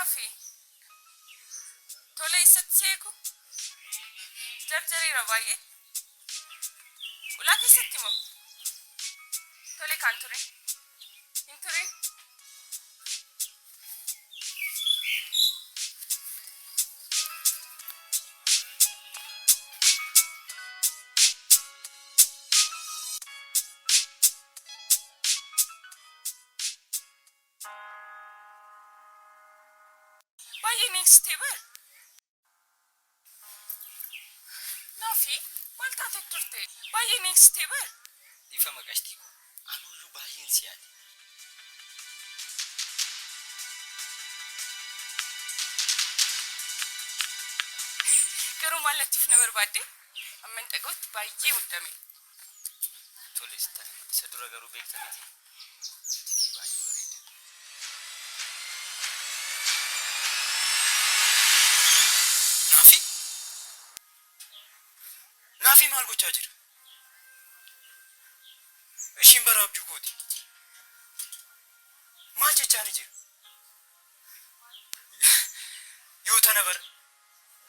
Naafi. Tole eessatti si eegu? Jarjareera baay'ee. Ulaa keessatti moo? Tole kaan turin. Hin turin. Baay'ee neeksitee bar. Naafi maal taatee turte? Baay'ee neeksitee bar. Dhiifama qashtii koo. Anuuyyuu baay'een si yaade. Garuu maal natti na barbaadde? Amman dhaga'utti baay'ee muddame. Tole sittan hima. Isa dura garuu beekta miti? Ijji kee baay'ee bareeda. Naafii? Naafii maal gochaa jira? Ishiin bara abjuu kooti. Maal jechaani jira? Yoo tana bara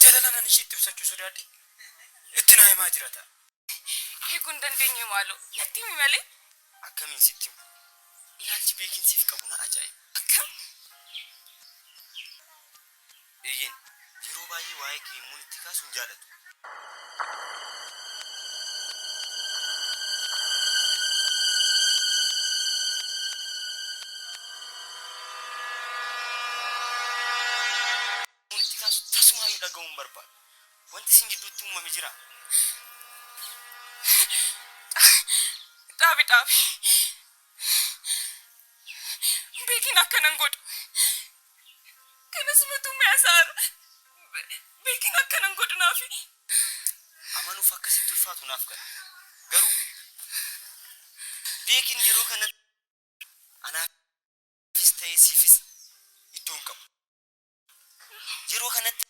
jalala nan ishiitti ibsachuu sodaadhe itti naa himaa jira ta'a. Eeguu hin dandeenye maaloo natti himi malee. Akkamiin sitti himu? Ilaalchi Beekiin siif qabu na ajaa'iba. Akkam? Eeyyeen, yeroo baay'ee waa'ee kee yommuun itti kaasu hin jaalatu. Yommuun itti kaasu tasumaayyuu dhaga'uu hin barbaadu. Wanti isin gidduutti uumame jiraa? Dhaabi dhaabi. Beekiin akkana hin godhu. Kanas matuu mi'asaara. Beekiin akkana hin godhu naafi. Amanuuf akka sitti ulfaatu naaf gala. Garuu Beekiin yeroo kanatti anaafis ta'ee siifis iddoo hin qabu. Yeroo kanatti